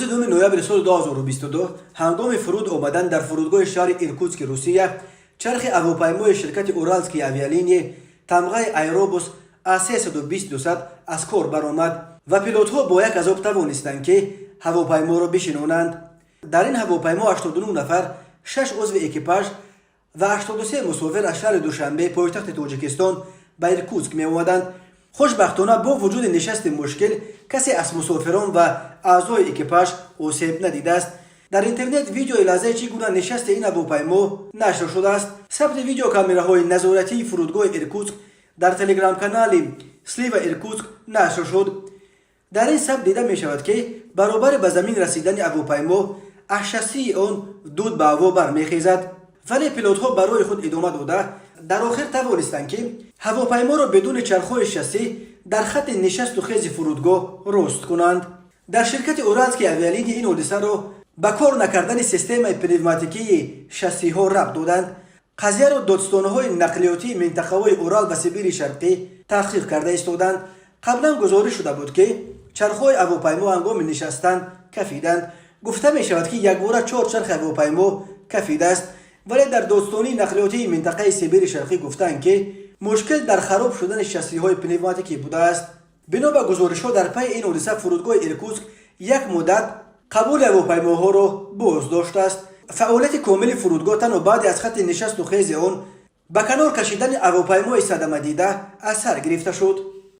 Рӯзи 2 ноябри соли 2022 ҳангоми фуруд омадан дар фурудгоҳи шаҳри Иркутски Русия чархи ҳавопаймои ширкати «Уральские авиалинии» тамғаи «Аэробус А320-200» аз кор баромад ва пилотҳо бо як азоб тавонистанд, ки ҳавопайморо бишинонанд. Дар ин ҳавопаймо 89 нафар, 6 узви экипаж ва 83 мусофир аз шаҳри Душанбе, пойтахти Тоҷикистон, ба Иркутск меомаданд. Хушбахтона, бо вуҷуди нишасти мушкил касе аз мусофирон ва аъзои экипаж осеб надидааст. Дар интернет видеои лаҳзаи чӣ гуна нишасти ин ҳавопаймо нашр шудааст. Сабти видеокамераҳои назоратии фурудгоҳи Иркутск дар телеграм-канали «Слива Иркутск» нашр шуд. Дар ин сабт дида мешавад, ки баробари ба замин расидани ҳавопаймо аз шассии он дуд ба ҳаво бармехезад, вале пилотҳо барои худ идома дода, дар охир тавонистанд, ки ҳавопайморо бидуни чархҳои шассӣ дар хатти нишасту хези фурудгоҳ рост кунанд. Дар ширкати «Уральские авиалинии» ин ҳодисаро ба кор накардани системаи пневматикии шассиҳо рабт доданд. Қазияро додстонаҳои нақлиётии минтақаҳои Урал ва Сибири Шарқӣ таҳқиқ карда истоданд. Қаблан гузориш шуда буд, ки чархҳои ҳавопаймо ҳангоми нишастан кафиданд. Гуфта мешавад, ки якбора чор чархи ҳавопаймо кафидааст, вале дар додстонии нақлиётии минтақаи Сибири Шарқӣ гуфтанд, ки мушкил дар хароб шудани шассиҳои пневматикӣ будааст. Бино ба гузоришҳо, дар пайи ин ҳодиса фурудгоҳи Иркутск як муддат қабули ҳавопаймоҳоро боз доштааст. Фаъолияти комили фурудгоҳ танҳо баъди аз хатти нишасту хези он ба канор кашидани ҳавопаймои садамадида аз сар гирифта шуд.